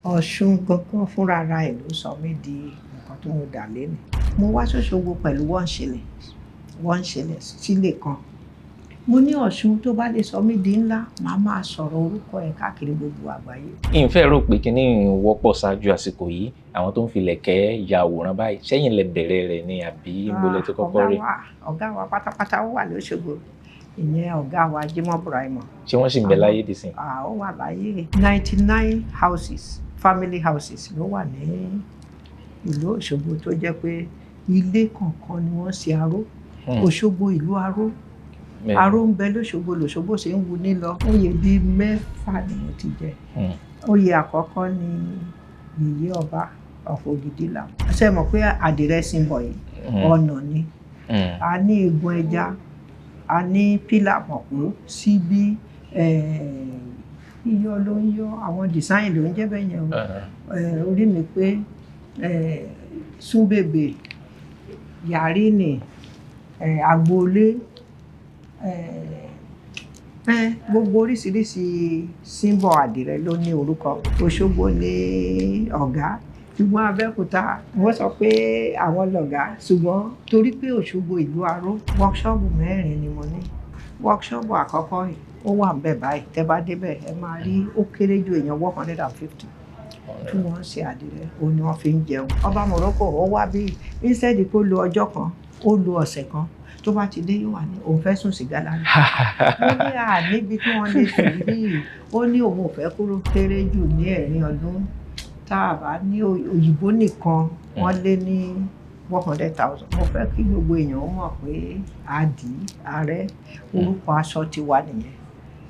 Ọ̀ṣun gangan fúnra ra ẹ̀ ló sọ mí di nǹkan tí mo dà lénìí. Mo wá sÓṣogbo pẹ̀lú 1 shilling, 1 shilling, sílè kan. Mo ní Ọ̀ṣun, tó bá lè sọ mí di ńlá, màá máa sọ̀rọ̀ orúkọ ẹ̀ káàkiri gbogbo àgbáyé. Ìfẹ́ rò pé kíní wọ́pọ̀ ṣáájú àsìkò yìí, àwọn tó ń fi ìlẹ̀kẹ̀ ya àwòrán báyìí. Sẹ́yìn lẹ bẹ̀rẹ̀ rẹ̀ ni àbí ibo lẹ ti kọ́kọ́ rí? Ọ̀gá wa pátápátá, ó wà lóṣogbo, ìyẹn ọ̀gá wa Jimoh Buraimoh. Ṣé wọ́n sì ń bẹ láyé dìsìn? Ó wà láyé. 99 houses, family houses ló wà ní ìlú Òṣogbo, tó jẹ́ pé ilé kọ̀ọ̀kan ni wọ́n ṣe aró. Òṣogbo, ìlú aró. Aró ń bẹ lóṣogbo, lòṣogbo ṣe ń wu ní lọ. Oyè bíi mẹ́fà ni mo ti jẹ. Oyè àkọ́kọ́ ni Yèyé Ọba of Ògìdìlà. Ṣé ẹ mọ̀ pé àdìrẹ symbol yìí, ọ̀nà ni. A ní eegun ẹja, a ní pílà mọ̀pó, síbí, iyọ̀ ló ń yọ, àwọn design ló ń jẹ́ bẹ́ẹ̀ yẹn o. Orí mi pé súnbèbè, yàrínì, agboolé, gbogbo oríṣiríṣi symbol àdìrẹ ló ní orúkọ. Òṣogbo ní ọ̀gá, ṣùgbọ́n Abẹ́òkúta, wọ́n sọ pé àwọn lọ̀gá, ṣùgbọ́n torí pé Òṣogbo, ìlú aró. Workshop mẹ́rin ni mo ní. Workshop àkọ́kọ́ yìí, ó wà ńbẹ̀ báyìí. Tẹ́ bá débẹ̀, ẹ máa rí ó kéré ju èèyàn 150 tí wọ́n ń ṣe àdìrẹ, òun ni wọ́n fi ń jẹun. Ọba Morocco, ó wá bí, instead kó lo ọjọ́ kan, ó lo ọ̀sẹ̀ kan. Tó bá ti dé, yóò wà ní òun fẹ́ sùn sí gallery. Ó ní à níbi tí wọ́n lè sùn bí, ó ní òun ò fẹ́ kúrò. Kéré jù ní ẹ̀rín ọdún tá a bá ní òyìnbó nìkan, wọ́n lé ní 100,000. Mo fẹ́ kí gbogbo èèyàn mọ̀ pé àdì ààrẹ, orúkọ aṣọ ti wà nìyẹn.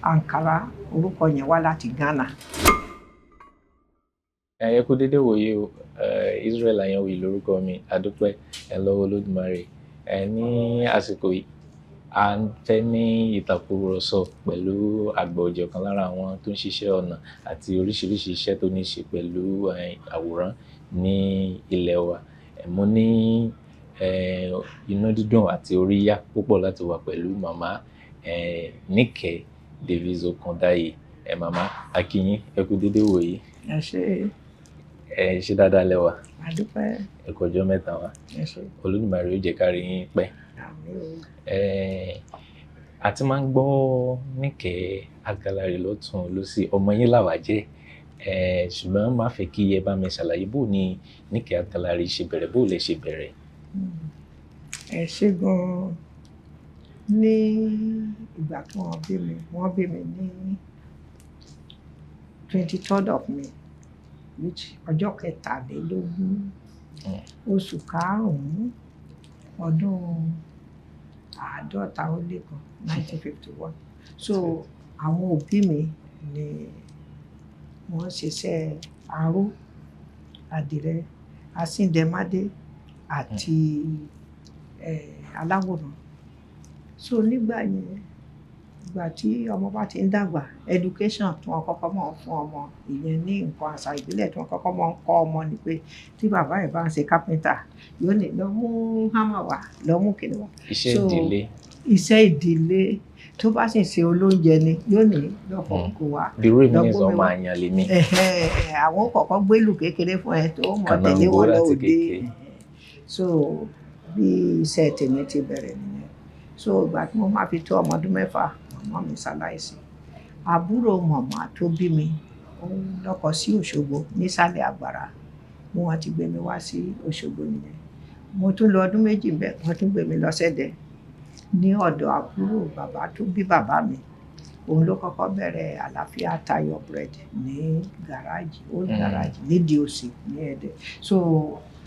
Ankara, orúkọ yẹn wá láti Ghana. Ẹ kú dédé wòye o. Israel Ayanwuyi lórúkọ mi. Adúpẹ́ ẹ lọ́wọ́ Olódùmarè. Ẹ ní àsìkò yìí, à ń fẹ́ ní ìtàkùrọ̀sọ pẹ̀lú àgbà ọ̀jẹ̀ kan lára àwọn tó ń ṣiṣẹ́ ọnà àti oríṣiríṣi iṣẹ́ tó ní ṣe pẹ̀lú àwòrán ní ilẹ̀ wa. Mo ní inú dídùn àti oríyá púpọ̀ láti wà pẹ̀lú màmá Níkẹ́ Davies Okundaye. Màmá, a kí yín, ẹ kú dédé wòye. Ẹ ṣé. Ẹ ṣé dáadáa lẹ wà? A dúpẹ́. Ẹ kú ọjọ́ mẹ́ta wa. Ẹ ṣé. Olódùmarè ó jẹ́ ká rí yín pẹ́. Àmín o. A ti máa ń gbọ́ Níkẹ́ Art Gallery lọ́tùn lósì, ọmọ yín làwà jẹ́. Ṣùgbọ́n máa fẹ́ kí ẹ bá mi ṣàlàyé bó ni Níkẹ́ Art Gallery ṣe bẹ̀rẹ̀, bó lẹ ṣe bẹ̀rẹ̀. Ẹ ṣé gan-an. Ní ìgbà tí wọ́n bí mi, wọ́n bí mi ní 23rd of May, which ọjọ́ 23, oṣù karùn-ún, ọdún 1951, 1951. So àwọn òbí mi ni wọ́n ṣiṣẹ́ aró, àdìrẹ, asíndẹ̀mádé àti aláwòrán. So nígbà yẹn, ìgbà tí ọmọ bá ti ń dàgbà, education tí wọ́n kọ́kọ́ máa ń fún ọmọ, ìyẹn ní nǹkan àṣà ìbílẹ̀ tí wọ́n kọ́kọ́ máa ń kọ́ ọmọ ni pé tí bàbá ẹ̀ bá ń ṣe carpenter, yóò ní lọ mú hammer wá, lọ mú kíni wá. Iṣẹ́ So, ìdílé. Iṣẹ́ ìdílé. Tó bá sì ṣe olóúnjẹ ni, yóò ní lọ fọ kó wá. Bí irú èmi lọ ní gbómi ọmọ wá. àyàn lèmi. Ẹ̀hẹ́n, àwọn kọ̀ọ̀kan gbélù kékeré fún ẹ tó mọ̀ tẹ̀lé Kànáńgó wọn lọ láti òde. kékeré. So bí iṣẹ́ tèmi ti bẹ̀rẹ̀ nìyẹn. So ìgbà tí mo máa fi tó ọmọ ọdún 6, màmá mi ṣaláìsí. Àbúrò màmá tó bí mi, ó lọ́kọ sí Òṣogbo nísàlẹ̀ Àgbàrá. Bí wọ́n ti gbé mi wá sí Òṣogbo nìyẹn. Mo tún lọ ọdún 2 ńbẹ̀, wọ́n tún gbé mi lọ sẹ́dẹ ní ọ̀dọ̀ àbúrò bàbá tó bí bàbá mi. Òun ló kọ́kọ́ bẹ̀rẹ̀ Àlàáfíà Tayo Bread ní gáràjì, old garage nídìí òsì ní Ẹdẹ. So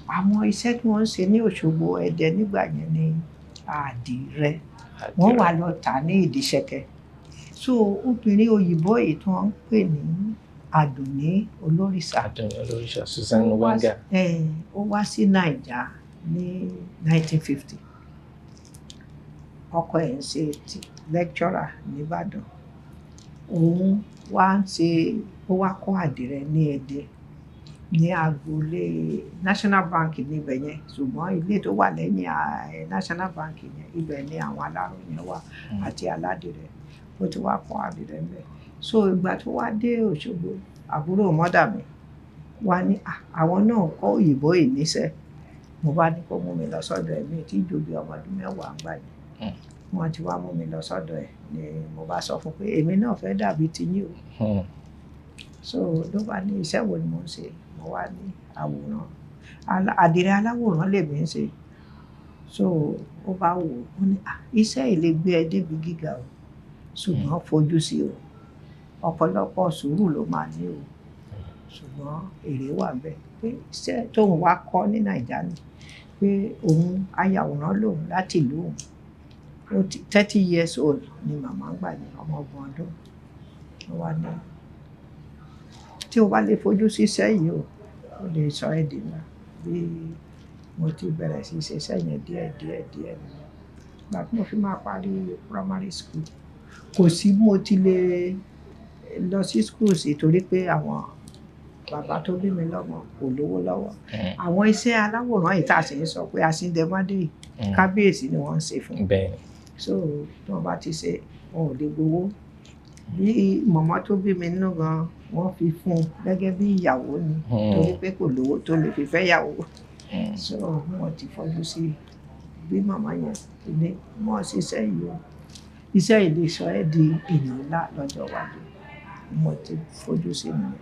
àwọn iṣẹ́ tí wọ́n ń ṣe ní Òṣogbo, Ẹdẹ nígbà yẹn ní àdìrẹ. Wọ́n wá lọ tà ní Ìdíṣẹ̀kẹ̀. So obìnrin òyìnbó yìí tí wọ́n ń pè ní Àdùnní Olórìṣà. Àdùnní Olórìṣà, Susan Wanga. Ó wá sí Naija ní 1950. Ọkọ ẹ̀ ń ṣe lecturer nìbàdàn. Òun wá ń ṣe, ó wá kọ́ àdìrẹ ní Ẹdẹ ní agboolé National Bank níbẹ̀ yẹn, ṣùgbọ́n ilé tó wà lẹ́yìn National Bank yẹn, ibẹ̀ ni àwọn aláró yẹn wà àti aládìrẹ. Ó ti wá kọ́ àdìrẹ ńbẹ̀. So ìgbà tó wá dé Òṣogbo, àbúrò mother mi Wá ní, "Ah, àwọn náà kọ́ òyìnbó yìí níṣẹ́." Mo bá ní kó mú mi lọ sọ́dọ̀ ẹ̀. Mi tí ju bí ọmọ ọdún 10 ń gbà yẹn. Wọ́n ti wá mú mi lọ sọ́dọ̀ ẹ̀ ni mo bá sọ fún pé èmi náà fẹ́ dàbí tiyín o. So ló bá ní iṣẹ́ wo ni mò ń ṣe. Mo wá ní àwòrán, àdìrẹ aláwòrán lèmi ń ṣe. So ó bá wò ó, ó ní, "Ah, iṣẹ́ yìí lè gbé ẹ débi gíga o, ṣùgbọ́n fojú sí o, ọ̀pọ̀lọpọ̀ sùúrù ló máa ní o, ṣùgbọ́n èrè wà bẹ́ẹ̀." Pé iṣẹ́ tóun wá kọ́ ní Nàìjà ni pé òun ayàwòrán lòun láti ìlú òun. Ó ti 30 years old ni màmá ń gbà ní ọmọ 30 ọdún. Ó wá ní tí o bá lè fojú sí iṣẹ́ yìí o, ó lè sọ ẹ́ di ńlá. Bí mo ti bẹ̀rẹ̀ sí ṣe iṣẹ́ yẹn díẹ̀ díẹ̀ díẹ̀ nìyẹn. Ìgbà tí mo fi máa parí primary school, kò sí bí mo ti lè lọ sí school sí, torí pé àwọn bàbá tó bí mi lọ́mọ kò lówó lọ́wọ́. Àwọn iṣẹ́ aláwòrán yìí tá a sì ń sọ pé asíndẹ́mádé yìí, kábíyèsí ni wọ́n ń ṣe fún. So tí wọ́n bá ti ṣe, wọn ò lè gbowó. Bí màmá tó bí mi nínú gan, wọ́n fi fún un gẹ́gẹ́ bí ìyàwó ni, torí pé kò lówó tó lè fi fẹ́ yàwó. So wọ́n ti fojú sí bí màmá yẹn ti ní wọ́n ṣiṣẹ́ yìí o, iṣẹ́ yìí lè sọ ẹ́ di èèyàn ńlá lọ́jọ́ iwájú. Mo ti fojú sí nìyẹn.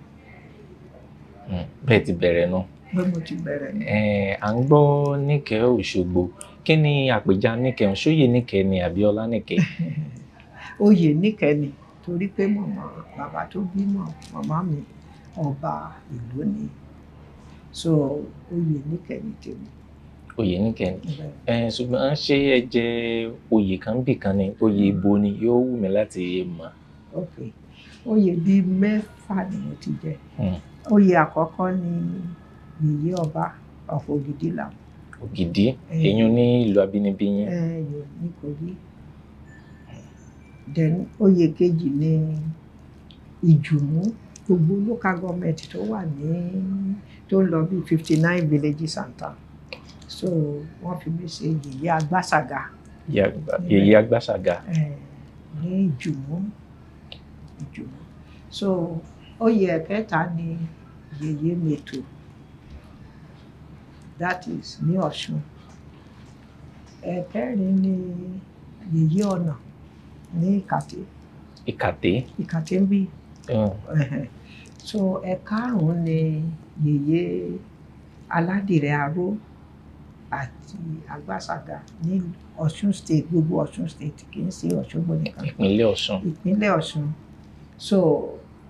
Bẹ́ẹ̀ ti bẹ̀rẹ̀ náà. Bí mo ti bẹ̀rẹ̀ ni. À ń gbọ́ Níkẹ́ Òṣogbo. Kí ni àpèjá Níkẹ́? Ṣóyè Níkẹ́ ni àbí Ọlá Níkẹ́? Oyè Níkẹ́ ni, torí pé màmá bàbá tó bí màmá mi, ọba ìlú ni. So oyè Níkẹ́ ni tèmi. Oyè Níkẹ́ ni. Bẹ́ẹ̀. Ṣùgbọ́n ṣé ẹ jẹ oyè kan bì kan ni? Oyè ibo ni? Yóò wù mí láti mọ̀. Ok, oyè bíi mẹ́fà ni mo ti jẹ. Oyè àkọ́kọ́ ni Yèyé Ọba of Ògìdìlà. Ògìdí, eyín ní ìlú abínibí yín. Ẹ yóò ní Kogi. Then oyè kejì ni Ìjùmú, gbogbo local government tó wà ní tó ń lọ bíi 59 villages and town. So wọ́n fi mí ṣe Yèyé Agbáṣàgà. Yèyé Agbáṣàgà. Ní Ìjùmú, Ìjùmú. So oyè ẹ̀kẹta ni Yèyé Mètò, that is ní Ọ̀ṣun. Ẹ̀kẹrin ni Yèyé Ọ̀nà ní Ìkàtẹ́. Ìkàtẹ́. Ìkàtẹ́ ń bí. Ẹ̀hẹ̀n. So ẹ̀karùn-ún ni Yèyé Aládìrẹ Aró àti Agbáṣàgà ní Ọ̀ṣun State, gbogbo Ọ̀ṣun State, kì í ṣe Òṣogbo nìkan. Ìpínlẹ̀ Ọ̀ṣun. Ìpínlẹ̀ Ọ̀ṣun. So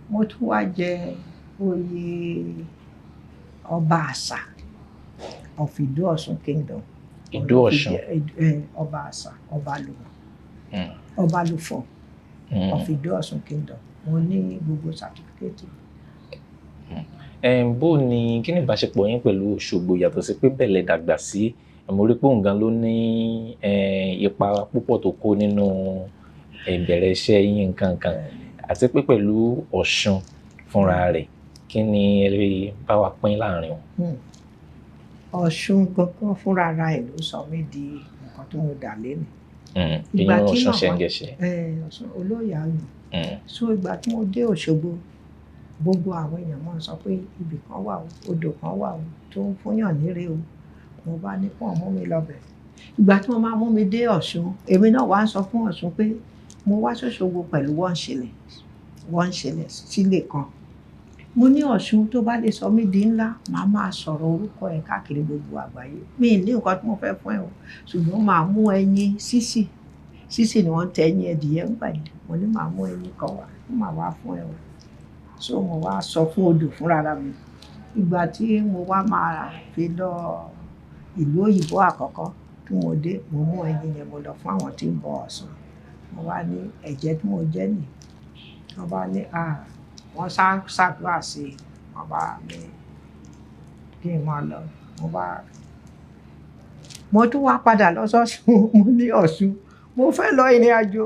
mo tún wá jẹ oyè ọba àṣà of Ìdó Ọ̀ṣun Kingdom. Ìdó Ọ̀ṣun. Ọba àṣà, ọba lùmọ̀, ọba lùfọ̀n of Ìdó Ọ̀ṣun Kingdom. Mo ní gbogbo certificate. Bó ni, kí ni ìbáṣepọ̀ yín pẹ̀lú Òṣogbo, yàtọ̀ sí pé bẹ̀lẹ̀ dàgbà sí? Mo rí pé òun gan ló ní ipa púpọ̀ tó kó nínú ìbẹ̀rẹ̀ iṣẹ́ yín nǹkan kan, àti pé pẹ̀lú Ọ̀ṣun fúnra rẹ̀, kí ni ẹ lè bá wa pín láàrin wọn? Ọ̀ṣun gangan fúnra ara ẹ̀ ló sọ mí di nǹkan tó mo dà lénìí. Ìgbà Ìyẹn tí Ọ̀ṣun màmá Ṣẹ̀ǹgẹ̀ṣẹ̀. Ọ̀ṣun olóyè ayùn. So ìgbà tí mo dé Òṣogbo, gbogbo àwọn èèyàn máa ń sọ pé ibì kan wà o, odò kan wà o tó ń fúnyàn níre o. Mo bá ní kí wọ́n mú mi lọ bẹ̀. Ìgbà tí wọ́n máa mú mi dé Ọ̀ṣun, èmi náà wá ń sọ fún Ọ̀ṣun pé mo wá sÓṣogbo pẹ̀lú 1 shilling, 1 shilling sílè kan. Mo ní Ọ̀ṣun tó bá lè sọ mí di ńlá, màá máa sọ̀rọ̀ orúkọ ẹ̀ káàkiri gbogbo àgbáyé. Mi ì ní nǹkan tí mo fẹ́ fún ẹ o, ṣùgbọ́n màá mú ẹyin sísì. Sísì ni wọ́n ń tẹ ẹyin ẹdìyẹ ńgbà yẹn. Mo ní màá mú ẹyin kan wá, màá wá fún ẹ o. So mo wá sọ fún odò fúnra ra mi. Ìgbà tí mo wá máa fi lọ ìlú òyìnbó àkọ́kọ́ tí mo dé, mo mú ẹyin yẹn, mo lọ fún àwọn tí ń bọ Ọ̀ṣun. Mo wá ní ẹ̀jẹ̀ tí mo jẹ́ nì. Wọ́n bá ní, à, wọ́n sá ṣàdúrà sí i. Wọ́n bá ní kí n máa lọ. Mo tún wá padà lọ sọ́ṣun. Mo ní Ọ̀ṣun, mo fẹ́ lọ ìrìnàjò.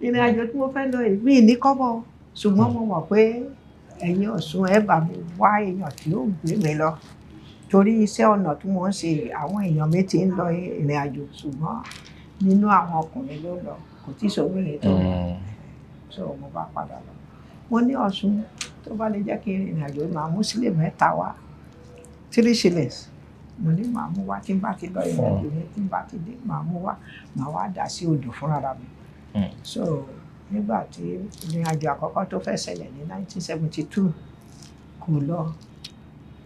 Ìrìnàjò tí mo fẹ́ lọ yìí, mi ì ní kọ́bọ̀ o, ṣùgbọ́n mo mọ̀ pé ẹ̀yin Ọ̀ṣun ẹ bá mi wá èèyàn tí ó gbé mi lọ. Torí iṣẹ́ ọnà tí mò ń ṣe, àwọn èèyàn mi tí ń lọ ìrìnàjò, ṣùgbọ́n nínú àwọn ọkùnrin ló ń lọ, kò tí ì sóbìnrin tó lọ. So mo bá padà lọ. Mo ní Ọ̀ṣun, Tó bá lè jẹ́ kí n rìnrìn àjò, màá mú sílẹ̀ 3 wá, 3 shillings. Mo ní màá mú wá tí n bá ti lọ ìrìn àjò yẹn, tí n bá ti dé, màá mú wá, màá wá dà sí odò fúnra mi. So nígbà tí ìrìn àjò àkọ́kọ́ tó fẹ́ ṣẹlẹ̀ ní 1972 kò lọ,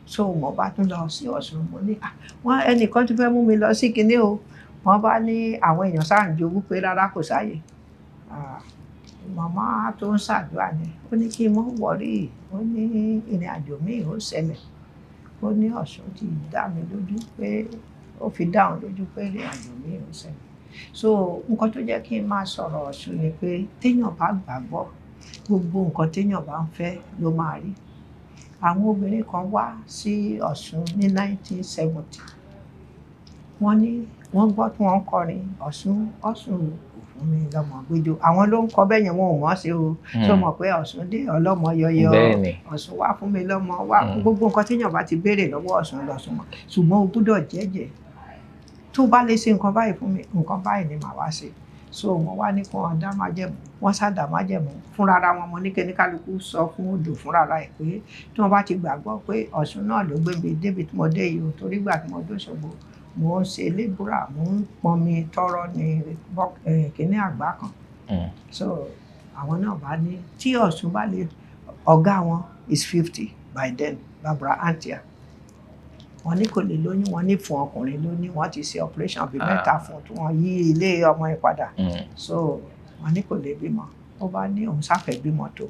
so mo bá tún lọ sí Ọ̀ṣun. Mo ní, "Ah, wọ́n ẹnìkan tún fẹ́ mú mi lọ sí kinní o." Wọ́n bá ní àwọn èèyàn sáà ń jowú pé rárá, kò sáàyè. Ah, màmá tó ń ṣàdúrà yẹn, ó ní kí n mọ́ worry. Ó ní ìrìn àjò míì ó ṣẹlẹ̀. Ó ní Ọ̀ṣun ti dá mi lójú pé, ó fi dá òun lójú pé ìrìn àjò míì ó ṣẹlẹ̀. So nǹkan tó jẹ́ kí n máa sọ̀rọ̀ Ọ̀ṣun ni pé téèyàn bá gbàgbọ́, gbogbo nǹkan téèyàn bá ń fẹ́ ló máa rí. Àwọn obìnrin kan wá sí Ọ̀ṣun ní 1970. Wọ́n ní wọ́n gbọ́ tí wọ́n ń kọrin, "Ọ̀ṣun, Ọ̀ṣun kò fún mi lọ́mọ gbẹjọ." Àwọn ló ń kọ bẹ́ẹ̀ yẹn, wọn ò mọ̀ ọ́ ṣe o. Tó mọ̀ pé Ọ̀ṣun dé ọlọ́mọ yọyọ, Ọ̀ṣun wá fún mi lọ́mọ wá. Gbogbo nǹkan téèyàn bá ti béèrè lọ́wọ́ Ọ̀ṣun lọ́ṣun mọ̀, ṣùgbọ́n o gbúdọ̀ jẹ́jẹ́. Tó bá lè ṣe nǹkan báyìí fún mi, nǹkan báyìí ni màá wá ṣe. So mo wá ní kí wọ́n dá májẹ̀mú. Wọ́n sá dá májẹ̀mú fúnra ra wọn. Mo ní kí oníkálukú sọ fún odò fúnra ra ẹ̀ pé tí wọ́n bá ti gbàgbọ́ pé Ọ̀ṣun náà ló gbé mi débi tí mo dé yìí o, torí ìgbà tí mo dé Òṣogbo, mo ń ṣe lébúrà, mo ń pọnmi tọrọ ní kíní àgbá kan. So àwọn náà bá ní tí Ọ̀ṣun bá lè, ọ̀gá wọn is 50 by then, Barbara Antia, wọ́n ní kò lè lóyún. Wọ́n ní fún ọkùnrin ló ní, wọ́n ti ṣe operation bíi mẹ́ta fún un tí wọ́n yí ilé ọmọ yẹn padà. So wọ́n ní kò lè bímọ. Ó bá ní òun sáfẹ́ bímọ tó.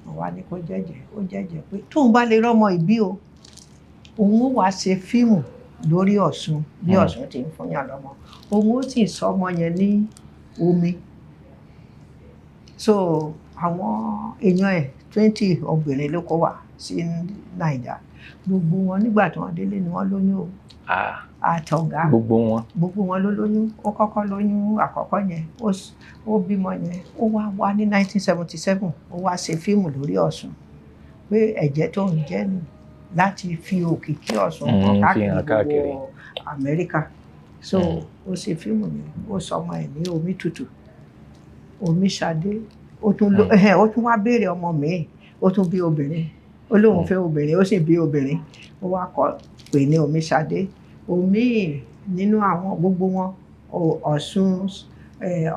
Wọ́n wá ní kó jẹ́jẹ́. Ó jẹ́jẹ́ pé tóun bá lè rọ́mọ ìbí o, òun ó wá ṣe fíìmù lórí Ọ̀ṣun bí Ọ̀ṣun ti ń fúnyàn lọ́mọ, òun ó sì sọ ọmọ yẹn ní omi. So àwọn èèyàn ẹ̀ 20 obìnrin ló kó wá sí Naija. Gbogbo wọn, nígbà tí wọ́n délé ni wọ́n lóyún o. Ah, àtọ̀gá. Gbogbo wọn. Gbogbo wọn ló lóyún. Ó kọ́kọ́ lóyún àkọ́kọ́ yẹn, ó bímọ yẹn. Ó wá wá ní 1977, ó wá ṣe fíìmù lórí Ọ̀ṣun pé ẹ̀jẹ̀ tó ń jẹ́ nù láti fi òkìkí Ọ̀ṣun hàn fi hàn káàkiri káàkiri. gbogbo Amẹ́ríkà. So ó ṣe fíìmù yẹn, ó sọ ọmọ ẹ̀ ní Omi Tútù, Omi Ṣadé. Ó tún ló ẹhẹn, ó tún wá béèrè ọmọ míì, ó tún bí obìnrin. Ó lóun fẹ́ obìnrin, ó sì bí obìnrin. Ó wá kọ pè ní Omi Ṣadé. Omi nínú àwọn gbogbo wọn, Ọ̀ṣun,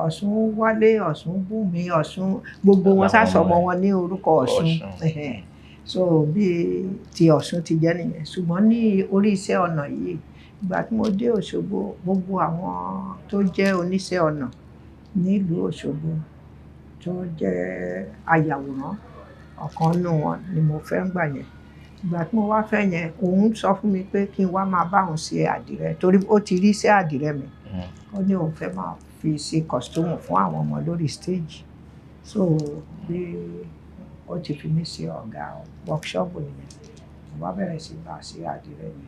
Ọ̀ṣun Wálé, Ọ̀ṣun Bùnmi, Ọ̀ṣun, gbogbo wọn Làwọn sásọ ọmọ ọmọ ẹ̀. wọn ní orúkọ Ọ̀ṣun. Ọ̀ṣun. Ẹhẹn. So bí ti Ọ̀ṣun ti jẹ́ nìyẹn. Ṣùgbọ́n ní orí iṣẹ́ ọnà yìí, ìgbà tí mo dé Òṣogbo, gbogbo àwọn tó jẹ́ oníṣẹ́ ọnà nílùú Òṣogbo tó jẹ́ ayàwòrán, ọ̀kan nínú wọn ni mo fẹ́ ń gbà yẹn. Ìgbà tí mo wá fẹ́ yẹn, òun sọ fún mi pé kí n wá máa bá òun ṣe àdìrẹ, torí ó ti rí iṣẹ́ àdìrẹ mi. Ó ní òun fẹ́ máa fi ṣe costume fún àwọn ọmọ lórí stage. So bí ó ti fi mí ṣe ọ̀gá workshop nìyẹn. Mo bá bẹ̀rẹ̀ sí bá ṣe àdìrẹ mi.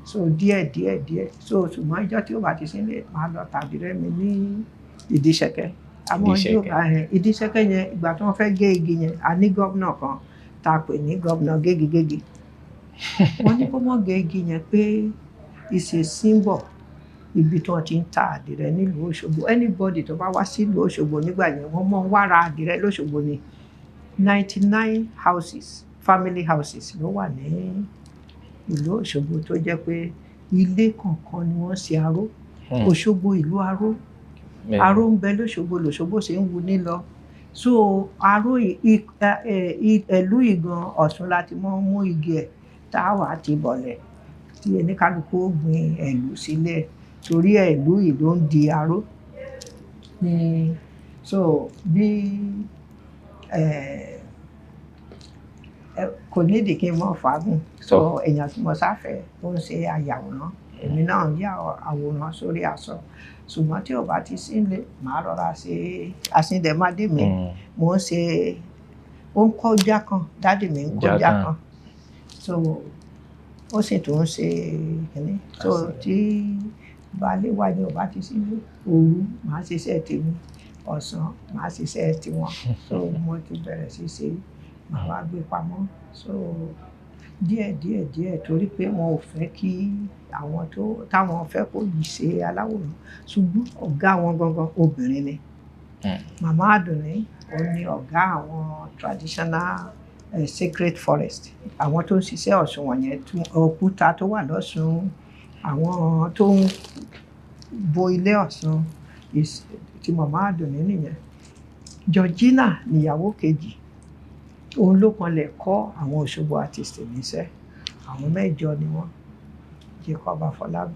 So díẹ̀ díẹ̀ díẹ̀. So ṣùgbọ́n ìjọ́ tí ó bá ti sílé, màá lọ ta àdìrẹ mi ní Ìdíṣẹ̀kẹ́. Àwọn Ìdíṣẹ̀kẹ́. Ìdíṣẹ̀kẹ́ yẹn, ìgbà tí wọ́n fẹ́ gé igi yẹn, a ní gómìnà kan tá a pè ní gómìnà gégigégi. Wọ́n ní kó má gé igi yẹn pé it's a symbol ibi tí wọ́n ti ń ta àdìrẹ nílùú Òṣogbo. Anybody tó bá wá sílùú Òṣogbo nígbà yẹn, wọ́n mọ̀ ń wá ra àdìrẹ lóṣogbo ni. 99 houses, family houses ló wà ní ìlú Òṣogbo, tó jẹ́ pé ilé kọ̀ọ̀kan ni wọ́n ṣe aró. Òṣogbo ìlú aró. Aró ń bẹ lóṣogbo, lòṣogbo ṣe ń wu ní lọ. So aró ìlú ìgan Ọ̀ṣun láti mọ́ mú igi ẹ̀ tá a wà ti bọ̀lẹ̀ tí oníkálukú ó gbin ẹ̀lú sílẹ̀, torí ẹ̀lú yìí ló ń di aró ni. So bí kò nídìí kí n mọ̀ fàágùn. So èèyàn tí mo sáfẹ́ tó ń ṣe àyàwòrán, èmi náà ń yà àwòrán sórí aṣọ, ṣùgbọ́n tí ò bá ti sí nílé, màá rọra ṣe àsìndẹ̀mádé mi. Mò ń ṣe, ó ń kọ́ jákàn, daddy mi ń kọ́ Jákàn. jákàn. So ó sì tún ń ṣe kínní. So tí baálé wa ni ò bá ti sí nílé, òru màá ṣiṣẹ́ tèmi, ọ̀sán màá ṣiṣẹ́ tiwọn. So mo ti bẹ̀rẹ̀ sí ṣe, màá wá gbé pamọ́. So díẹ̀ díẹ̀ díẹ̀, torí pé wọn ò fẹ́ kí àwọn tó táwọn fẹ́ kó yìí ṣe aláwòrán, ṣùgbọ́n ọ̀gá wọn gangan obìnrin ni. Màmá Àdùnní, òun ni ọ̀gá àwọn traditional Sacred forest, àwọn tó ń ṣiṣẹ́ Ọ̀ṣun wọ̀nyẹn, òkúta tó wà lọ́ṣun, àwọn tó ń bo ilé Ọ̀ṣun ti màmá Àdùnní nìyẹn. Georgina níyàwó kejì, òun ló kanlẹ̀ kọ́ àwọn Òṣogbo artist níṣẹ́. Àwọn mẹ́jọ ni wọ́n: Jacob Afọlábí,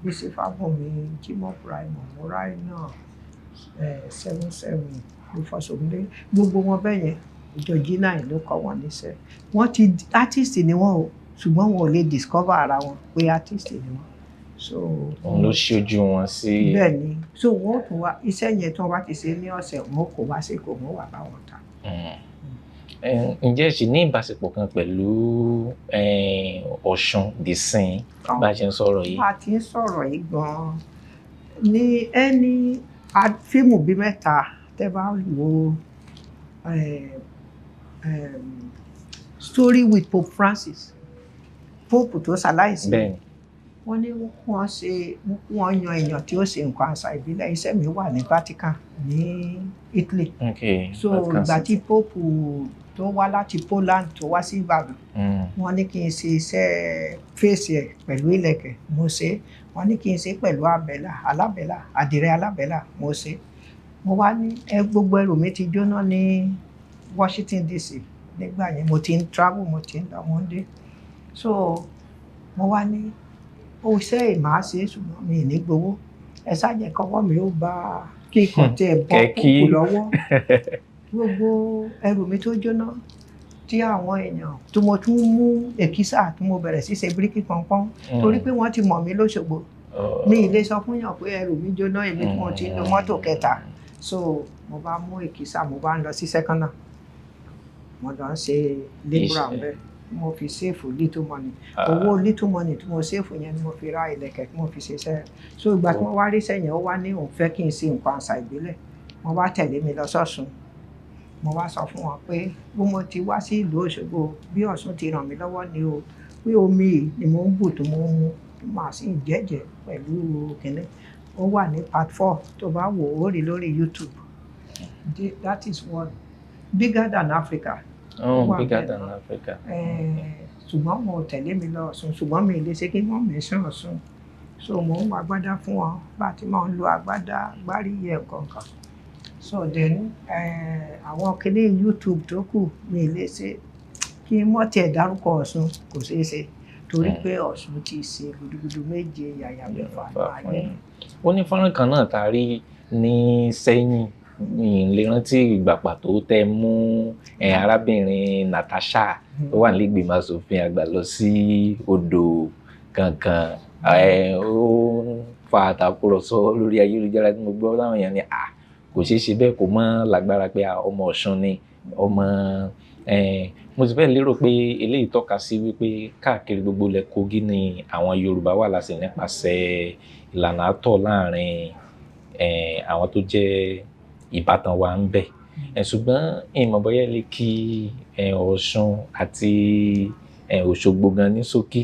Bísí Fábùnmi, Jimoh Ibrahim, Muraina, Seven Seven, Rufus Ogundele, gbogbo wọn bẹ́ẹ̀ yẹn, Georgina yìí ló kọ́ wọn níṣẹ́. Wọ́n ti artist ni wọ́n o, ṣùgbọ́n wọn ò lè discover ara wọn pé artist ni wọ́n. So Òun ló ṣojú wọn sí. Bẹ́ẹ̀ ni. So wọ́n ó tún wá iṣẹ́ yẹn tí wọ́n bá ti ṣe ní ọ̀sẹ̀, wọn ó kó wá sí Èkó, wọ́n wà bá wọn ta. Ǹjẹ́ ẹ ṣì ní ìbáṣepọ̀ kan pẹ̀lú Ọ̀ṣun dìsín bá a ṣe ń sọ̀rọ̀ yìí? Bá a ti ń sọ̀rọ̀ yìí gan-an ní ẹni fíìmù bíi mẹ́ta tẹ́ bá wo Story with Pope Francis, Pope tó ṣaláìsí, wọ́n ní wọ́n ṣe, wọ́n yan èèyàn tí ó ṣe nǹkan àṣà ìbílẹ̀. Iṣẹ́ mi wà ní Vatican ní Italy. So Vatican ìgbà tí City. Pope tó wá láti Poland tó wá sí Ìbàdàn, wọ́n ní kí n ṣe iṣẹ́ fèsì ẹ̀ pẹ̀lú ìlẹ̀kẹ̀, mo ṣe. Wọ́n ní kí n ṣe pẹ̀lú abẹ́là alábẹ́là, àdìrẹ alábẹ́là, mo ṣe. Mo wá ní ẹ gbogbo ẹrù mi ti jóná ní Washington DC nígbà yẹn. Mo ti ń travel, mo ti ń lọ, mo ń dé. So mo wá ní ó ṣe é máa ṣe, ṣùgbọ́n mi ì ní gbowó, ẹ ṣáàjẹ́ kọ́wọ́ mi ó bá kí n kàn tiẹ̀ bọ́ Kẹ́kí. kúkú lọ́wọ́. Gbogbo ẹrù mi tó jóná tí àwọn èèyàn tí mo tún mú èkísà tí mo bẹ̀rẹ̀ sí ṣe bíríkì pọ̀npọ́n, torí pé wọ́n ti mọ̀ mí lóṣogbo. Mi ì lè sọ fún yàn pé ẹrù mi jóná, èmi tí mo ti ń lo mọ́tò kẹta. So mo bá mú èkísà, mo bá ń lọ sí sẹ́kọ́nà, mo lọ ń ṣe labourer Iṣẹ́. Bẹ́ẹ̀ mo fi save little money. Owó little money tí mo save yẹn ni mo fi ra ìlẹ̀kẹ̀ tí mo fi ṣe iṣẹ́. So ìgbà tí wọ́n wá rí sẹ́yìn, ó wá ní òun fẹ́ kí n ṣe nǹkan àṣà ìbílẹ̀. Wọ́n wá tẹ̀lé mi lọ sọ́ṣun. Mo wá sọ fún wọn pé bí mo ti wá sí ìlú Òṣogbo, bí Ọ̀ṣun ti ràn mí lọ́wọ́ ni o, pé omi yìí ni mo ń bù tó mo ń mu, màá sì jẹ́jẹ́ pẹ̀lú kínní. Ó wà ní part 4, tó bá wò ó rí lórí YouTube. That is one bigger than Africa. Oh, wà bigger bẹ́ẹ̀ than náà. Africa. Ṣùgbọ́n wọn ò tẹ̀lé mi lọ Ọ̀ṣun, ṣùgbọ́n mi ì lè ṣe kí wọ́n mention Ọ̀ṣun. So mò ń wọ agbádá fún wọn, bá a ti máa ń lo agbádá gbáríyẹ nǹkan. So then àwọn kinní YouTube tó kù, mi ì lè ṣe kí n mọ́ tiẹ̀ dárúkọ Ọ̀ṣun, kò ṣeé ṣe, torí pé Ọ̀ṣun ti ṣe gudugudu méje yàyà mẹ́fà ayé. Ó ní fọ́nrán kan náà tá a rí ní sẹ́yìn, mi ì lè rántí ìgbà pàtó tẹ́ mú arábìnrin Natasha tó wà nílẹ̀ẹ́gbìmọ̀ asòfin àgbà lọ sí odò kankan. Ó ń fa àtàkùrọ̀sọ lórí ayélujára tí mo gbọ́ táwọn èèyàn ní à kò ṣeé ṣe bẹ́ẹ̀, kò mọ́ lágbára pé ọmọ Ọ̀ṣun ni ọmọ. Mo sì fẹ́ lérò pé eléyìí tọ́ka sí wípé káàkiri gbogbo ilẹ̀ Kogi ni àwọn Yorùbá wà láti nípasẹ̀ ìlànà àtọ̀ láàrin àwọn tó jẹ́ ìbátan wa ń bẹ̀. Ṣùgbọ́n ìmọ̀ bóyá lè kí Ọ̀ṣun àti Òṣogbo gan ní ṣókí.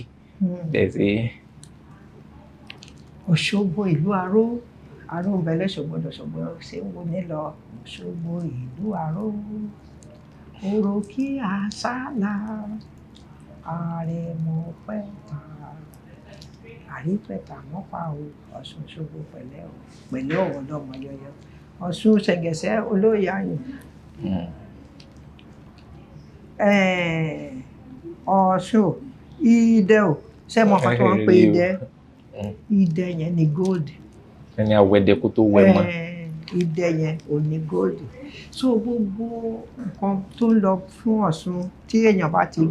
Bẹ́ẹ̀ sí. Òṣogbo ìlú aró, aró ń bẹ lẹ́ṣogbo, lọ́ṣogbo ṣé ń wo ní lọ. Òṣogbo ìlú aró, oró kí àṣálà, àrẹ̀mọ pẹ́ta, àrípẹ̀tà mọ́pá o, Ọ̀ṣun Òṣogbo pẹ̀lẹ́ o, pẹ̀lẹ́ ọ̀wọ̀ lọ́mọ yọyọ. Ọ̀ṣun ṣẹ̀gẹ̀ṣẹ̀ olóyè ayùn. Ọ̀ṣun idẹ o, ṣé mo kàn tí wọ́n ń pe idẹ? Idẹ yẹn ni gold. Ẹni awẹ́dẹ kó tó wẹ mọ́. Idẹ yẹn ò ní gold. So gbogbo nǹkan tó ń lọ fún Ọ̀ṣun, tí èèyàn bá ti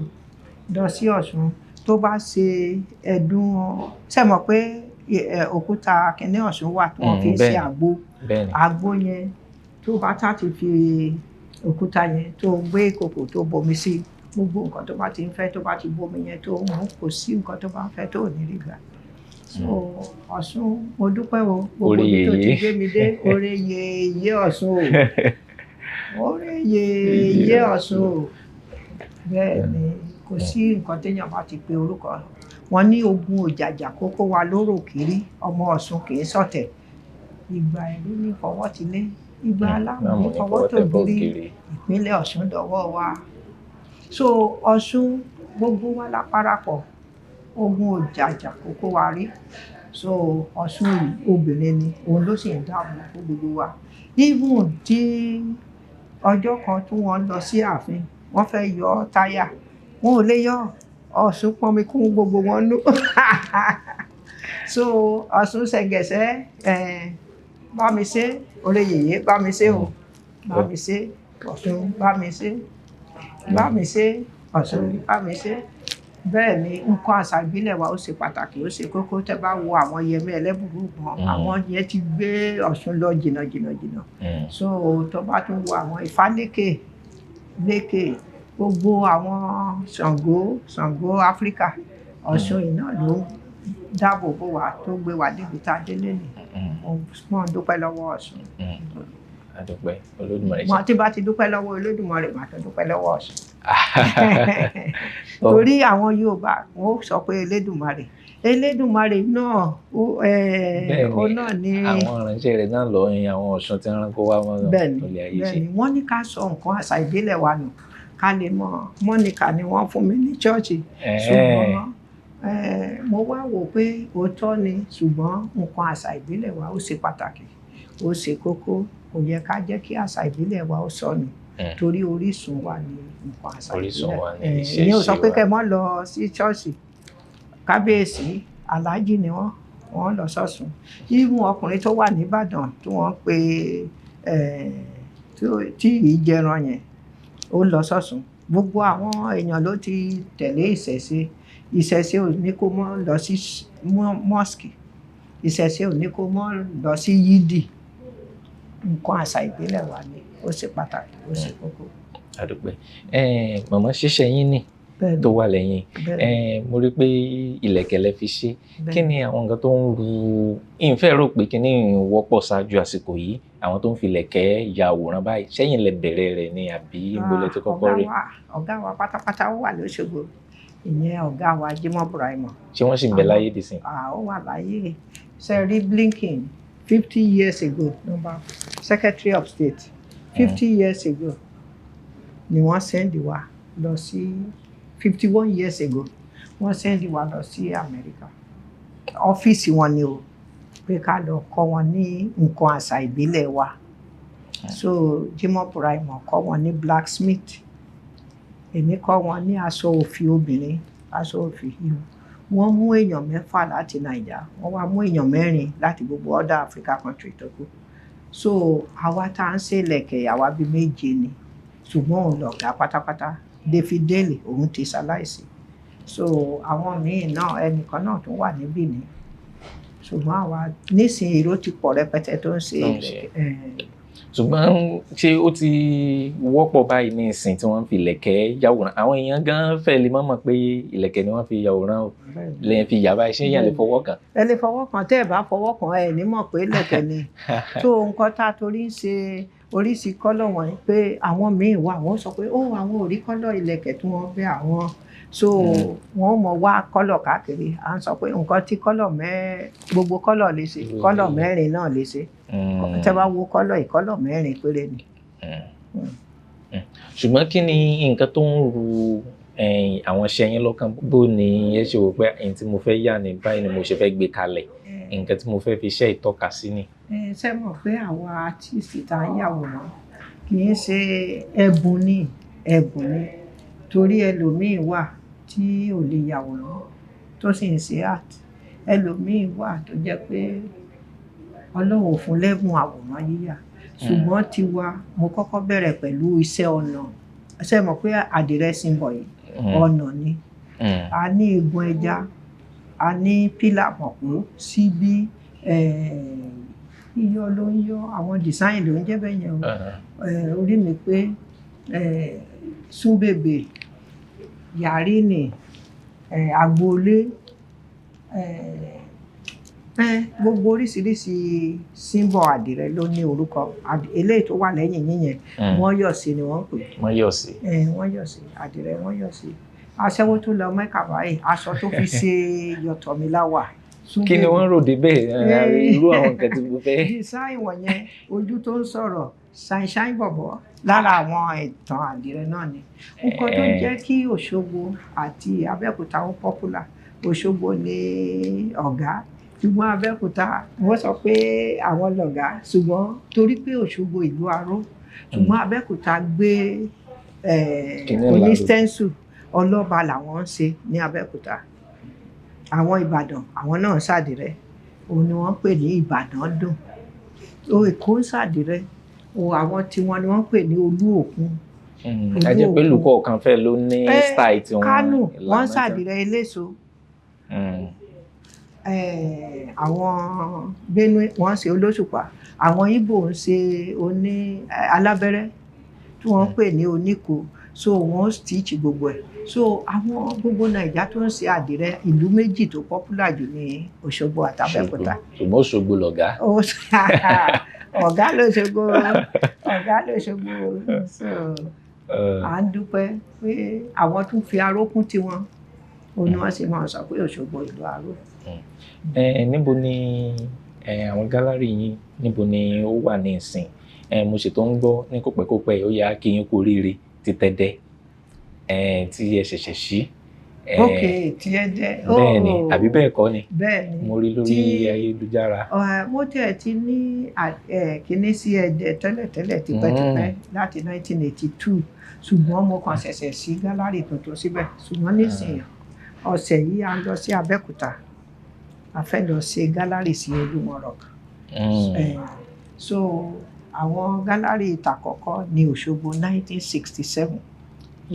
lọ sí Ọ̀ṣun, tó bá ṣe ẹ̀dùn, ṣé mọ̀ pé òkúta kìnní Ọ̀ṣun wà tí wọ́n fi ń ṣe àgbo? Àgbo yẹn, tó bá tá ti fi òkúta yẹn, tó gbé ìkòkò, tó bomi sí, gbogbo nǹkan tó bá ti ń fẹ́, tó bá ti bomi yẹn tó mú, kò sí nǹkan tó bá ń fẹ́ tó ò ní rí gbà. So Ọ̀ṣun, mo dúpẹ́ o, gbogbo ibi tó ti gbé mi dé. Oore yèyé Ọ̀ṣun o, oore yèyé Ọ̀ṣun o. Bẹ́ẹ̀ ni, kò sí nǹkan téèyàn bá ti pe orúkọ wọn ní ogun òjàjà kókó wa lóró kiri, ọmọ Ọ̀ṣun kì í ṣọ̀tẹ̀, ìgbà ẹ̀rú ní fọwọ́ ti lé. Ìgbà aláàmú Láàmú ní ní fọwọ́ fọwọ́ tó tẹ̀ bọ́ gírí. ògiri. Ìpínlẹ̀ Ọ̀ṣun dọwọ́ wa. So Ọ̀ṣun, gbogbo wa la parapọ̀, ogun òjàjà kó kó wa rí. So Ọ̀ṣun yìí, obìnrin ni, òun ló sì ń dáàbò bo gbogbo wa. Even tí ọjọ́ kan tí wọ́n lọ sí ààfin, wọ́n fẹ́ yọ táyà, wọn ò lè yọ. Ọ̀ṣun pọnmi kún gbogbo wọn nú. So Ọ̀ṣun ṣẹ̀ǹgẹ̀ṣẹ̀, bá mi ṣe oore yèyé, bá mi ṣe o, bá mi ṣe Ọ̀ṣun, bá mi ṣe, bá mi ṣe Ọ̀ṣun, bá mi ṣe. Bẹ́ẹ̀ ni nǹkan àṣà ìbílẹ̀ wa, ó ṣe pàtàkì, ó ṣe kókó. Tẹ́ bá wo àwọn Yẹmí Ẹlẹ́bùrúbọn, àwọn yẹn ti gbé Ọ̀ṣun lọ jìnnà jìnnà jìnnà. So tó bá tún wo àwọn Ìfálékè lékè, gbogbo àwọn Ṣàngó, Ṣàngó Áfíríkà, Ọ̀ṣun yìí náà ló ń dáàbò bò wá, tó gbé wa débi tá a dé lénìí. Mo ń dúpẹ́ lọ́wọ́ Ọ̀ṣun. A dúpẹ́ Olódùmarè. Mo tí bá ti dúpẹ́ lọ́wọ́ Olódùmarè, màá tún dúpẹ́ lọ́wọ́ Ọ̀ṣun, torí àwọn Yorùbá, wọn ó sọ pé Elédùmarè, Elédùmarè náà ó ó náà ní. Àwọn ìránṣẹ́ rẹ̀ náà lọ yin àwọn Ọ̀ṣun tí wọ́n kó wá mọ́ Bẹ́ẹ̀ni. ilé ayé ṣe. Bẹ́ẹ̀ni, wọ́n ní ká sọ nǹkan àṣà ìbílẹ̀ wa nù, ká lè mọ̀. Mọ́nìkà ni wọ́n fún mi ní ṣọ́ọ̀ṣì, ṣùgbọ́n mo wá wò pé òótọ́ ni, ṣùgbọ́n nǹkan àṣà ìbílẹ̀ wa, ó ṣe pàtàkì, ó ṣe kókó. Kò yẹ ká jẹ́ kí àṣà ìbílẹ̀ wa ó sọnù, torí orísun wa ni nǹkan àṣà Orísun ìbílẹ̀. wa ni ìṣẹ̀ṣe Ìyẹn ò sọ pé wa. kẹ́ mọ́ lọ sí ṣọ́ọ̀ṣì. Kábíyèsí, aláàjì ni wọ́n, wọ́n lọ sọ́sùn. Even ọkùnrin tó wà nìbàdàn tí wọ́n pe tí yìí jẹran yẹn, ó lọ sọ́sùn. Gbogbo àwọn èèyàn ló ti tẹ̀lé ìṣẹ̀ṣe. Ìṣẹ̀ṣe ò ní kó mọ́ lọ sí mosque, ìṣẹ̀ṣe ò ní kó mọ́ lọ sí yídì. Nǹkan àṣà ìbílẹ̀ wa ni, ó ṣe pàtàkì, ó ṣe kókó. A dúpẹ́. Màmá, ṣíṣe yín nì tó wà lẹ́yìn. Mo rí pé ìlẹ̀kẹ̀ lẹ fi ṣe. Kí ni àwọn nǹkan tó ń ru ìfẹ́ rò pé kí ni wọ́pọ̀ ṣáájú àsìkò yìí, àwọn tó ń fi ìlẹ̀kẹ̀ ya àwòrán báyìí? Sẹ́yìn lẹ bẹ̀rẹ̀ rẹ̀ ni àbí ibo lẹ ti kọ́kọ́ rí? Ọ̀gá wa pátápátá, ó wà lóṣogbo, ìyẹn ọ̀gá wa Jimoh Ibrahim. Ṣé wọ́n sì ń bẹ láyé dìsìn? Ó wà láyé. Ṣe rí Blinken, 50 years ago, number Secretary of State, 50 years ago ni wọ́n send wa lọ sí, 51 years ago, wọ́n send wa lọ sí Amẹ́ríkà, ọ́fíìsì wọn ni o, pé ká lọ kọ́ wọn ní nǹkan àṣà ìbílẹ̀ wa. So Jimoh Ibrahim kọ́ wọn ní blacksmith, èmi kọ́ wọn ní aṣọ òfì obìnrin, aṣọ òfì ìhù. Wọ́n mú èèyàn mẹ́fà láti Naija, wọ́n wá mú èèyàn mẹ́rin láti gbogbo other Africa country tó kù. So àwa tá à ń ṣe ìlẹ̀kẹ̀, àwa bíi méje ni, ṣùgbọ́n òun lọ̀gá pátápátá. David Daley, òun ti ṣaláìsí. So àwọn míì náà, ẹnìkan náà tún wà níbí ni, ṣùgbọ́n àwa nísìnyí, èrò ti pọ̀ rẹpẹtẹ tó ń ṣe Tó ń ṣe. ìlẹ̀kẹ̀. Ṣùgbọ́n ṣé ó ti wọ́pọ̀ báyìí ní ìsìn tí wọ́n ń fi ìlẹ̀kẹ̀ yàwòrán? Àwọn èèyàn gan fẹ́ lè má mọ̀ pé ìlẹ̀kẹ̀ ni wọ́n fi yàwòrán o. Lẹ́yìn fi yà báyìí, ṣé èèyàn lè fọwọ́ kàn? Ẹ lè fọwọ́ kàn. Tẹ́ ẹ bá fọwọ́ kàn, ẹ ní mọ̀ pé lẹ̀kẹ̀ ni. Tó nǹkan tá a torí ń ṣe oríṣi colour wọ̀nyí, pé àwọn míì wà, wọ́n sọ pé ó àwọn ò rí colour ìlẹ̀kẹ̀ tí wọ́n fẹ́ àwọn. So wọ́n mọ̀ wá colour káàkiri. À ń sọ pé nǹkan tí colour mẹ́, gbogbo colour lè ṣe, colour mẹ́rin náà lè ṣe. Tẹ́ bá wo colour yìí, colour mẹ́rin péré ni. Ṣùgbọ́n kí ni nǹkan tó ń ru àwọn iṣẹ́ yín lọ́kàn? Bó ni ẹ ṣe wò pé ẹni tí mo fẹ́ yà ní báyìí ni mo ṣe fẹ́ gbé kalẹ̀, nǹkan tí mo fẹ́ fi iṣẹ́ ìtọ́ka sí ni? Ẹ ṣe mọ̀ pé àwa artist tá ń yàwòrán, kì í ṣe ẹ̀bùn ni, ẹ̀bùn ni, torí ẹlòmíín wà tí ò lè yàwòrán tó sì ń ṣe art. Ẹlòmíín wà tó jẹ́ pé Ọlọ́run ò fún lẹ́bùn àwòrán yíyà. Ṣùgbọ́n tiwa, mo kọ́kọ́ bẹ̀rẹ̀ pẹ̀lú iṣẹ́ ọnà. Ṣe mọ̀ pé àdìrẹ symbol yìí, ọnà ni. A ní eegun ẹja, a ní pílà mọ̀kú, síbí, iyọ̀ ló ń yọ, àwọn design ló ń jẹ́ bẹ́ẹ̀ yẹn o. Orí mi pé súnbèbè, yàrí ni, agboolé, gbogbo oríṣiríṣi symbol àdìrẹ ló ní orúkọ. Eléyìí tó wà lẹ́yìn yíyẹn, wọ́n yọ̀ sí ni wọ́n ń pè. Wọ́n yọ̀ sí. Wọ́n yọ̀ sí àdìrẹ, wọ́n yọ̀ sí. Aṣẹ́wó tó lọ Mẹ́kà báyìí, aṣọ tó fi ṣe yọ̀tọ̀míláwà. Kí ni wọ́n rò débẹ̀? Irú àwọn nǹkan tí mo fẹ́. Design wọ̀nyẹn, ojú tó ń sọ̀rọ̀, ṣàìṣàì bọ̀bọ̀, lára àwọn ìtàn àdìrẹ náà ni. Nǹkan tó jẹ́ kí Òṣogbo àti Abẹ́òkúta ó popular, Òṣogbo ní ọ̀gá, ṣùgbọ́n Abẹ́òkúta, wọ́n sọ pé àwọn lọ̀gá, ṣùgbọ́n torí pé Òṣogbo ìlú aró, ṣùgbọ́n Abẹ́òkúta gbé Kíní ńlá oní ló. Stencil ọlọ́ba làwọn ń ṣe ní Abẹ́òkúta. Àwọn Ìbàdàn, àwọn náà ń ṣàdìrẹ, òun ni wọ́n ń pè ní Ìbàdàn dùn. O Èkó ń ṣàdìrẹ o, àwọn tiwọn ni wọ́n ń pè ní Olú Òkun. A jẹ́ pé ìlú kọ̀ọ̀kan fẹ́ ló ní style tiwọn. Kánò, wọ́n ń ìlànà tiwọn. ṣàdìrẹ eléso. Àwọn Benue, wọ́n ń ṣe olóṣùpá. Àwọn Ìgbò ń ṣe oní alábẹ́rẹ́ tí wọ́n ń pè ní oníko. So wọ́n stitch gbogbo ẹ̀. So àwọn gbogbo Nàìjà tó ń ṣe àdìrẹ, ìlú méjì tó popular jù ní Òṣogbo àtàbẹ́òkúta. Ṣùgbọ́n Òṣogbo lọ̀gá. Ọ̀gá lóṣogbo, ọ̀gá lóṣogbo. So à ń dúpẹ́ pé àwọn tún fi arókún tiwọn, òun ni wọ́n sì máa sọ pé Òṣogbo ìlú aró. Níbo ni àwọn gallery yín, níbo ni ó wà ní ìsìn? Mo ṣètò ń gbọ́ ní kòpẹ́kòpẹ́, ó yá kí yín kú oríire ti tẹ́dẹ́ tí ẹ ṣẹ̀ṣẹ̀ ṣí. Ok, tí ẹ jẹ́. Bẹ́ẹ̀ ni àbí bẹ́ẹ̀ kọ́ ni? Bẹ́ẹ̀ ni. Mo rí lórí ayélujára. Mo tiẹ̀ ti ní kíní sí Ẹdẹ tẹ́lẹ̀tẹ́lẹ̀, tipẹ́tipẹ́, láti 1982, ṣùgbọ́n mo kàn ṣẹ̀ṣẹ̀ sí gallery tuntun síbẹ̀. Ṣùgbọ́n nísìnyí, ọ̀sẹ̀ yìí, a lọ sí Abẹ́òkúta, a fẹ́ lọ ṣe gallery sí Olúmọ Rock. So àwọn gallery ìtàkọ́kọ́ ní Òṣogbo, 1967.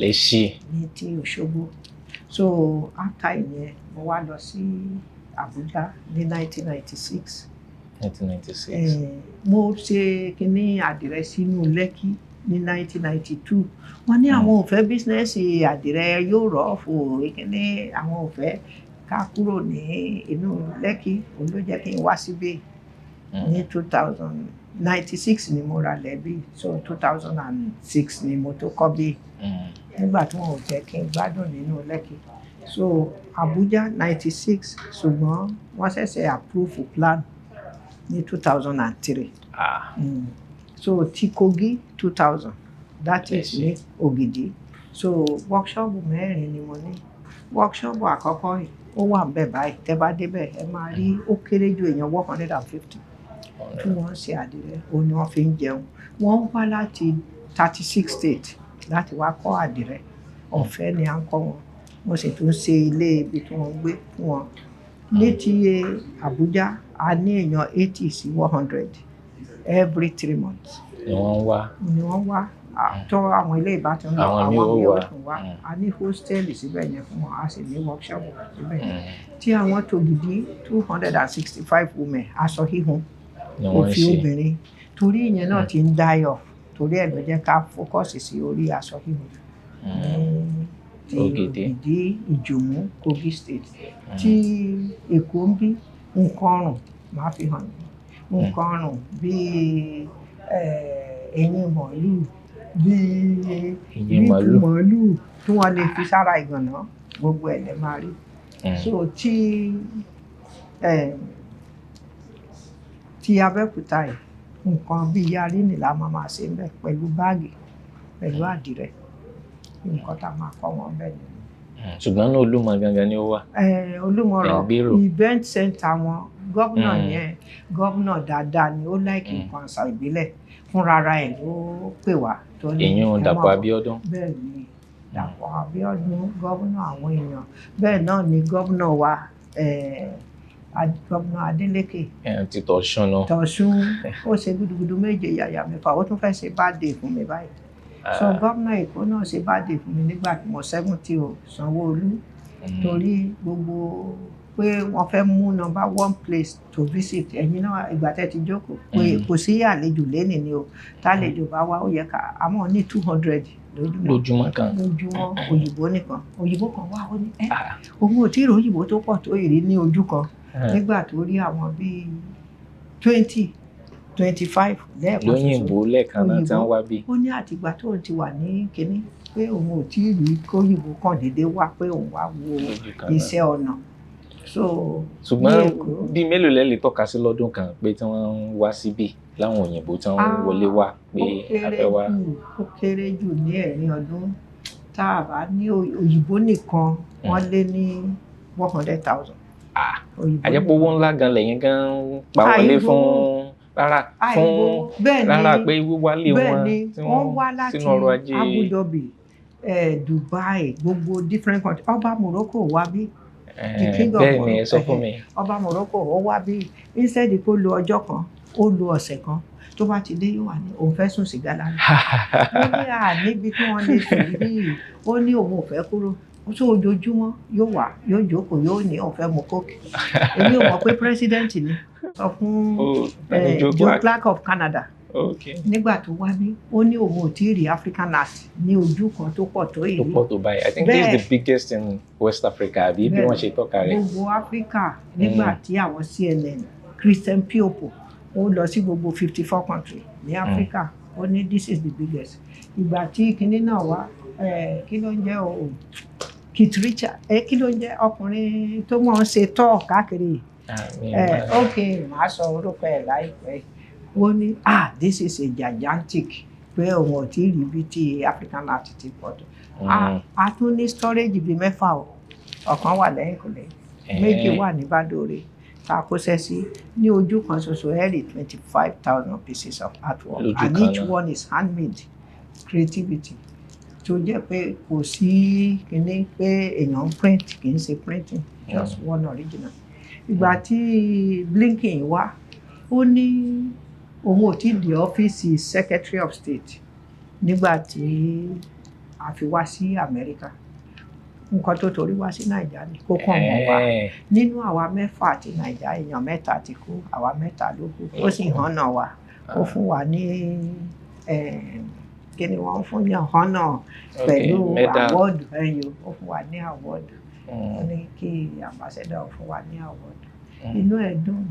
Lè ṣí. Ní ti Òṣogbo. So after ìyẹn, mo wá lọ sí Àbújá ní 1996. 1996. Mo ṣe kínní àdìrẹ sínú Lẹ́kí ní 1992. Wọ́n ní àwọn ò fẹ́ business àdìrẹ yóò rọ̀ fò kínní, àwọn ò fẹ́ ká kúrò ní inú Lẹ́kí. Òun ló jẹ́ kí n wá síbí ní 2096 ni mo ra lẹ́bí. So 2006 ni mo tó kọ́ bí, nígbà tí wọn ò jẹ́ kí n gbádùn nínú Lẹ́kí. So Abuja 96, ṣùgbọ́n wọ́n ṣẹ̀ṣẹ̀ approve plan ní 2003. So ti Kogi, 2000, that is ní Ògìdì. So workshop mẹ́rin ni mo ní. Workshop àkọ́kọ́ yìí, ó wà ń bẹ̀ báyìí. Tẹ́ bá débẹ̀, ẹ máa rí ó kéré ju èèyàn 150 tí wọ́n ń ṣe àdìrẹ, òun ni wọ́n fi ń jẹun. Wọ́n ń wá láti 36 state láti wá kọ́ àdìrẹ. Ọ̀fẹ́ ni à ń kọ́ wọn. Mo sì tún ṣe ilé ibi tí wọ́n ń gbé fún wọn. Ní ti Àbújá, a ní èèyàn 80 sí 100 every 3 months Ni wọ́n ń wá. ni wọ́n wá. Tó àwọn ilé ìbátan lọ, Àwọn míì àwọn ó míì wá. ó tún wá. A ní hostel síbẹ̀ yẹn fún wọn, a sì ní workshop síbẹ̀ yẹn. Tí àwọn tògìdì, 265 women, aṣọ híhun Ni wọ́n ń òfin ṣe. obìnrin, torí ìyẹn náà ti ń die off. Torí ẹ̀ ló jẹ́ ká focus sí orí aṣọ híhun ní ti Ògìdì. Ògìdì, Ìjòmú, Kogi State. Tí Èkó ń bí, nǹkan ọrùn máa fi hàn yín, nǹkan ọrùn bíi eyín màálù, bíi Eyín bíìpù màálù. màálù tí wọ́n lè fi sára ìgànná, gbogbo ẹ̀ lè máa rí. So ti Abẹ́òkúta yìí, nǹkan bíi yarini la máa máa ṣe ń bẹ̀, pẹ̀lú báàgì, pẹ̀lú àdìrẹ. Nǹkan tá a máa kọ́ wọn bẹ́ẹ̀ ni. Ṣùgbọ́n ní Olúmọ gangan ni ó wà. Olúmọ Ẹ̀ ń Rock gbèrò. Event center wọn. Gómìnà yẹn, gómìnà dáadáa ni, ó like nǹkan àṣà ìbílẹ̀. Fúnra ara ẹ̀ ló pè wá tó ní Èyí ń ẹ Dàpọ̀ máa bọ̀. Abíọ́dún. Bẹ́ẹ̀ ni, Dàpọ̀ Abíọ́dún, gómìnà àwọn èèyàn. Bẹ́ẹ̀ náà ni gómìnà wa, gómìnà Adeleke. Ẹ̀, ti Tọ̀ṣun náà. Tọ̀ṣun. Ó ṣe gudugudu méje yàyà mẹ́fà. Ó tún fẹ́ ṣe birthday fún mi báyìí. So gómìnà Èkó náà ṣe birthday fún mi nígbà tí mo 70 o, Sanwó-Olú. Torí gbogbo pé wọ́n fẹ́ mú number one place to visit. Ẹ̀yin náà, ìgbà tẹ́ ti jókòó pé kò sí àlejò lénìí ni o. Tálejò bá wá, ó yẹ ká àmọ́ ní 200 lójúmọ́. Lójúmọ́ kan. Lójúmọ́. Òyìnbó nìkan, òyìnbó kan wá, ó ní ẹ òun ò tí ì rí òyìnbó tó pọ̀ tó ìrí ní ojú kan. Nígbà tó rí àwọn bíi 20, 25 lẹ́ẹ̀kan ṣoṣo. Lóyìnbó lẹ́ẹ̀kan náà tí wọ́n wá bí. Ó ní àtìgbà tóun ti wà ní kínní pé òun ò tí ì rí kóyìnbó kàn déédéé wá pé òun wá wo Lójú kan náà. iṣẹ́ ọnà. So Ṣùgbọ́n ní Èkó, bí mélòó lẹ lè tọ́ka sí lọ́dún kan pé tí wọ́n ń wá síbí, láwọn òyìnbó tí wọ́n ń Ah, wọlé wá pé ó a kéré fẹ́ wá? jù, ó kéré jù ní ẹ̀rín ọdún tá a bá ní òyìnbó nìkan, wọ́n lé ní 100,000. Ah, òyìnbó àjẹpọ̀ owó ńlá gan lẹ́yìn gan ń pa wọlé Àìgbowó. fún rárá fún Àìgbowó. Bẹ́ẹ̀ ni. Rárá pé wíwálé Bẹ́ẹ̀ wọn ni, tí wọ́n wá láti sínú ọrọ̀ ajé. Abu Dhabi, Dubai, gbogbo different country. Ọba Morocco wá bí, the king of Bẹ́ẹ̀ ni, ẹ sọ Morocco. fún mi. Ọba Morocco, ó wá bí. Instead kó lo ọjọ́ kan, ó lo ọ̀sẹ̀ kan. Tó bá ti dé, yóò wà ní òun fẹ́ sùn sí gallery. Ó ní à níbi tí wọ́n lè sùn yìí, ó ní òun ò fẹ́ kúrò. Ó tó ojoojúmọ́ yóò wá, yóò jókòó, yóò ní òun fẹ́ mu Coke. Èmi ò mọ̀ pé president ni. Sọ fún Oh, tani Joe Joe Clark? Clark of Canada. Nígbà tó wá bí, ó ní òun ò tí ì rí African art ní ojú kan tó pọ̀ tó Tó èyí. pọ̀ tó báyìí. I think this is Bẹ́ẹ̀. the biggest in West Africa, àbí bí Bẹ́ẹ̀. wọ́n ṣe tọ́ka rẹ̀? Gbogbo Áfíríkà. Nígbà tí àwọn CNN, Christian Piopo, ó lọ sí gbogbo 54 country ní Áfíríkà, ó ní this is the biggest. Ìgbà tí kinní náà wá, kí ló ń jẹ́ o, Keith Richard, kí ló ń jẹ́ ọkùnrin tó mọ̀ ń ṣe tọ́ọ̀ káàkiri? Ah, mi Ok, màá sọ orúkọ ẹ̀ láìpẹ́. Ó ní, "Ah, this is a gigantic," pé òun ò tí ì rí bí ti African art ti pọ̀ tó. A tún ní storage bíi mẹ́fà o. Ọ̀kan wà lẹ́yìnkùlé, méjì wà ní Bádóre tá a kó sẹ́ sí. Ní ojú kan ṣoṣo, ẹ rí 25,000 pieces of artwork Lójú and kan each náà. one is handmade creativity tó jẹ́ pé kò sí kinní pé èèyàn ń print, kì í ṣe printing, just one original. Ìgbà tí Blinken wá, ó ní òun ò tí ì dé ọ́fíìsì Secretary of State nígbà tí a fi wá sí Amẹ́ríkà. Nǹkan tó torí wá sí Nàìjíríà ni kó kàn mọ̀ wá. Nínú àwa mẹ́fà àti Nàìjíríà, èèyàn mẹ́ta ti kú, àwa mẹ́ta ló kù. Ó sì hànà wa, ó fún wa ní kí ni wọ́n fún yàn hànà pẹ̀lú medal. Award ẹ̀yìn, ó fún wa ní award. Ó ní kí ambassador fún wa ní award. Inú ẹ̀ dùn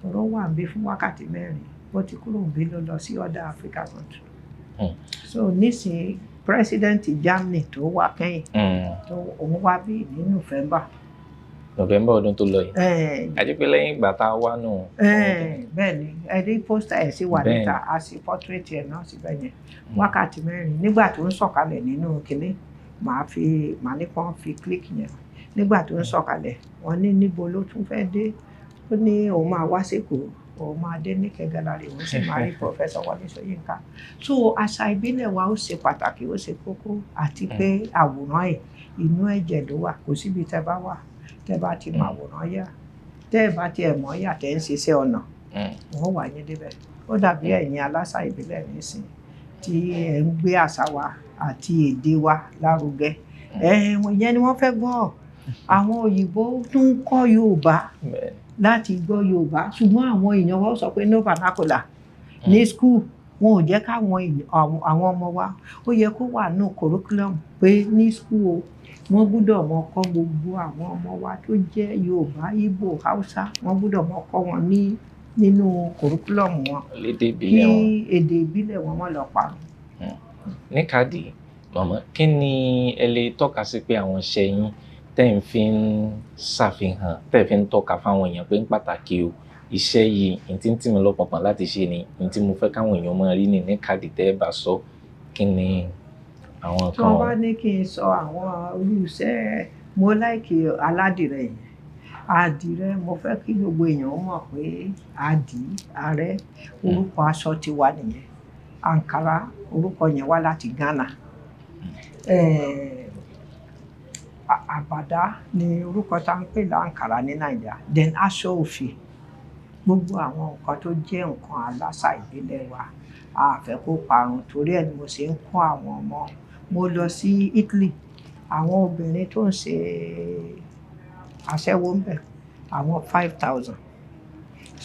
tọrọ wà ń bí fún wákàtí 4. Ó ti kúrò ń bí, ló lọ sí other Africa country. So nísìnyí, president Germany tó wá kẹ́yìn, tó òun wá bí ní November. November ọdún tó lọ yìí. Àti pé lẹ́yìn ìgbà tá a wá nù. Bẹ́ẹ̀ ni, ẹ rí poster ẹ̀ sì wà níta, a sì portrait ẹ̀ náà síbẹ̀ yẹn. Wákàtí 4 nígbà tó ń sọ̀kalẹ̀ nínú kinní, màá fi màá ní kàn fi click yẹn. Nígbà tó ń sọ̀kalẹ̀, wọ́n ní níbo ló tún fẹ́ dé? Ó ní òun máa wá sékòó, òun máa dé Níkẹ́ Gallery, òun sì máa rí Professor Wọlé Ṣóyínká. So àṣà ìbílẹ̀ wa, ó ṣe pàtàkì, ó ṣe kókó, àti pé àwòrán ẹ̀, inú ẹ̀jẹ̀ ló wà. Kò síbi tẹ́ bá wà, tẹ́ bá ti mọ àwòrán yà, tẹ́ ẹ bá tiẹ̀ mọ̀ yà, tẹ́ ń ṣiṣẹ́ ọnà, wọ́n wà yín débẹ̀. Ó dàbí ẹ̀yin aláṣà ìbílẹ̀ nísìn tí ẹ̀ ń gbé àṣà wa àti èdè wa lárugẹ. Ẹ̀ ìyẹn ni wọ́n fẹ́ gbọ́. Àwọn òyìnbó tún ń kọ́ Yorùbá láti gbọ́ Yorùbá, ṣùgbọ́n àwọn èèyàn wa sọ pé no vernacular ní school. Wọn ò jẹ́ káwọn àwọn ọmọ wa. Ó yẹ kó wà nù curriculum pé ní school o, wọ́n gbọ́dọ̀ mọ kọ́ gbogbo àwọn ọmọ wa tó jẹ́ Yorùbá, Ìgbò, Haúsá, wọ́n gbọ́dọ̀ mọ kọ́ wọn ní nínú curriculum wọn lédè kí ìbílẹ̀ wọn. Èdè ìbílẹ̀ wọn má lọ parun. Ní káàdì màmá, kí ni ẹ lè tọ́ka sí pé àwọn iṣẹ́ yín tẹ́ ń fi ń ṣàfihàn, tẹ́ fi ń tọ́ka fáwọn èèyàn pé ń pàtàkì o, iṣẹ́ yìí n tí ń tì mí lọ́pọ̀pọ̀n láti ṣe ni, n tí mo fẹ́ káwọn èèyàn máa rí ní káàdì tẹ́ ẹ bá sọ, kí ni àwọn Tí nǹkan wọ́n bá ní kí n sọ àwọn irú iṣẹ́, mo like aládìrẹ yẹn. Àdìrẹ, mo fẹ́ kí gbogbo èèyàn mọ̀ pé àdì àrẹ, orúkọ aṣọ tiwa nìyẹn. Ankara, orúkọ yẹn wá láti Ghana. Àbàdá ni orúkọ tá ń pè láǹkàrà ní Nàìjíríà. Then aṣọ òfì, gbogbo àwọn nǹkan tó jẹ́ nǹkan aláṣà ìbílẹ̀ wa, a fẹ́ kó parun. Torí ẹ̀ ni mo ṣe ń kọ́ àwọn ọmọ. Mo lọ sí Italy, àwọn obìnrin tó ń ṣe aṣẹ́wó ń bẹ̀, àwọn 5,000.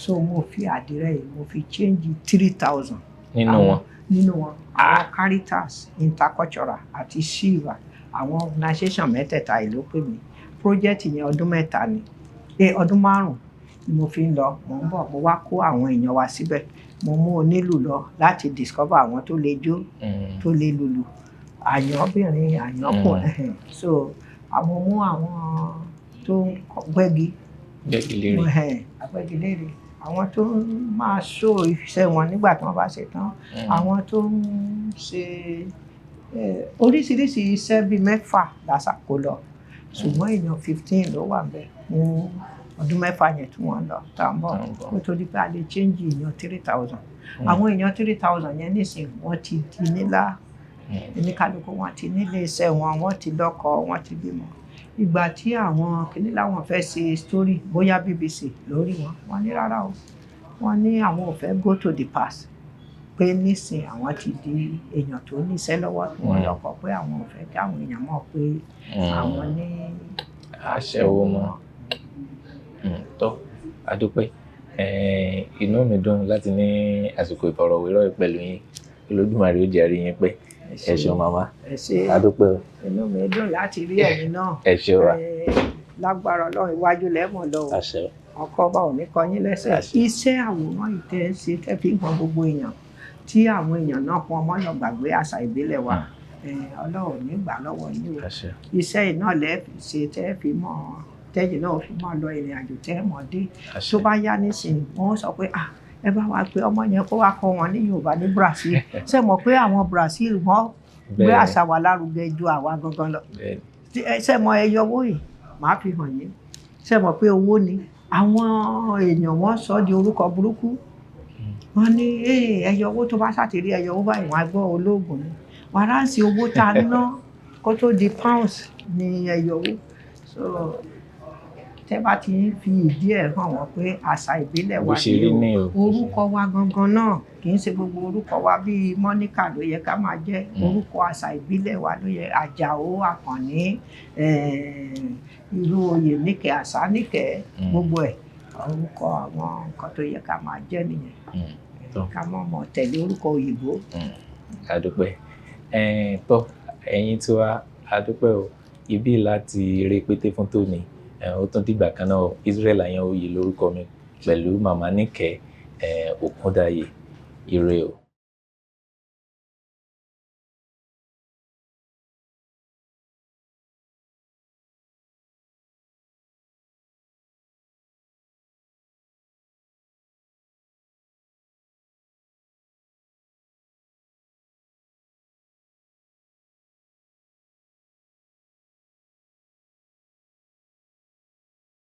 So mo fi àdìrẹ yìí, mo fi change 3,000 nínú wọn. Nínú wọn. Àwọn Caritas Intercultural àti Shiva, àwọn organisation mẹ́tẹ̀ẹ̀ta yìí ló pè mí. Project yẹn, ọdún 3 ni, ọdún 5 ni mo fi ń lọ, mò ń bọ̀. Mo wá kó àwọn èèyàn wa síbẹ̀. Mo mú onílù lọ láti discover àwọn tó lè jó, tó lè lùlù, àyànbìnrin, àyànkùnrin. So àwọn mú àwọn tó ń gbẹ́gi. Gbẹ́gilére. Agbẹ́gilére, àwọn tó ń máa ṣó iṣẹ́ wọn nígbà tí wọ́n bá ṣe tán, àwọn tó ń ṣe oríṣiríṣi iṣẹ́ bíi 6 la ṣàkó lọ, ṣùgbọ́n èèyàn 15 ló wà ńbẹ̀ fún ọdún 6 yẹn tí wọ́n lọ tá ń bọ̀, kó tó di pé a lè change èèyàn 3,000. Àwọn èèyàn 3,000 yẹn nísìnyí wọ́n ti di nílá, oníkálukú wọn ti nílé iṣẹ́ wọn, wọ́n ti lọ́kọ, wọ́n ti bímọ. Ìgbà tí àwọn kìíní láwọn fẹ́ ṣe story, bóyá BBC lórí wọn, wọ́n ní rárá o, wọ́n ní àwọn ò fẹ́ go to the past, pé nísìn àwọn ti di èèyàn tó níṣẹ́ lọ́wọ́ tí wọ́n lọ́kọ, pé àwọn ò fẹ́ kí àwọn èèyàn mọ̀ pé àwọn ní aṣẹ́wó mọ́. Tọ́, adúpẹ́. Inú mi dùn láti ní àsìkò ìfọ̀rọ̀wérọ̀ pẹ̀lú yín. Olódùmarè ó jẹ́ rí yín pẹ́. Ẹ ṣeun màmá. Ẹ ṣé. Adúpẹ́ o. Inú mi dùn láti rí ẹ̀yin náà. Ẹ ṣé wa. Lágbára Ọlọ́run, iwájú lẹ́mọ̀ lọ o. Àṣẹ. Ọkọ ọba ò ní kọ yín lẹ́sẹ̀. Àṣẹ. Iṣẹ́ àwòrán ìtẹ́ ṣe tẹ́ fi ń hàn gbogbo èèyàn, tí àwọn èèyàn náà pọn ọmọ lọ gbàgbé àṣà ìbílẹ̀ wa. Ọlọ́run ò ní gbà lọ́wọ́ yín o. Àṣẹ. Iṣẹ́ iná lẹ́ fi ṣe tẹ́ fi mọ́ tẹ́yìn náà fi mọ́ lọ ìrìn àjò tẹ́ mọ́ dé. Àṣẹ. Tó bá yá nísìnyí, wọ́n sọ pé ah, ẹ bá wa pé ọmọ yẹn kó wá kọ́ wọn ní Yorùbá ní Brazil. Ṣé mọ̀ pé àwọn Brazil wọ́n gbé àṣà wa lárugẹ ju àwa gangan lọ? Ṣé mọ̀ ẹyọ owó yìí màá fi hàn yín. Ṣé mọ̀ pé owó ni àwọn èèyàn wọ́n sọ di orúkọ burúkú. Wọ́n ní ẹyọ owó tó bá ṣàtìrí ẹyọ owó báyìí wọ́n á gbọ́ olóògùn ni. Wàránsì owó tá a ná kó tó di pounds ni ẹyọ owó. So tẹ́ bá ti ń fi ìdí ẹ̀ hàn wọ́n pé àṣà ìbílẹ̀ wa ni o, orúkọ wa gangan náà kì í ṣe gbogbo orúkọ wa bíi Monica ló yẹ ká máa jẹ́, orúkọ àṣà ìbílẹ̀ wa ló yẹ. Àjàó, Àkànní, irú oyè Níkẹ́, Àṣà Níkẹ́, gbogbo ẹ̀ orúkọ àwọn nǹkan tó yẹ ká máa jẹ́ nìyẹn. Ká mọ̀ mọ̀ tẹ̀lé orúkọ òyìnbó. Àdúpẹ́. Tọ́ ẹ̀yin tiwa, àdúpẹ́ o. Ibi láti eré pété fún tòní. Ó tún dìgbà kan náà. Israel Ayanwuyi lórúkọ mi, pẹ̀lú màmá Níkẹ́ Òkúndayé. Ire o.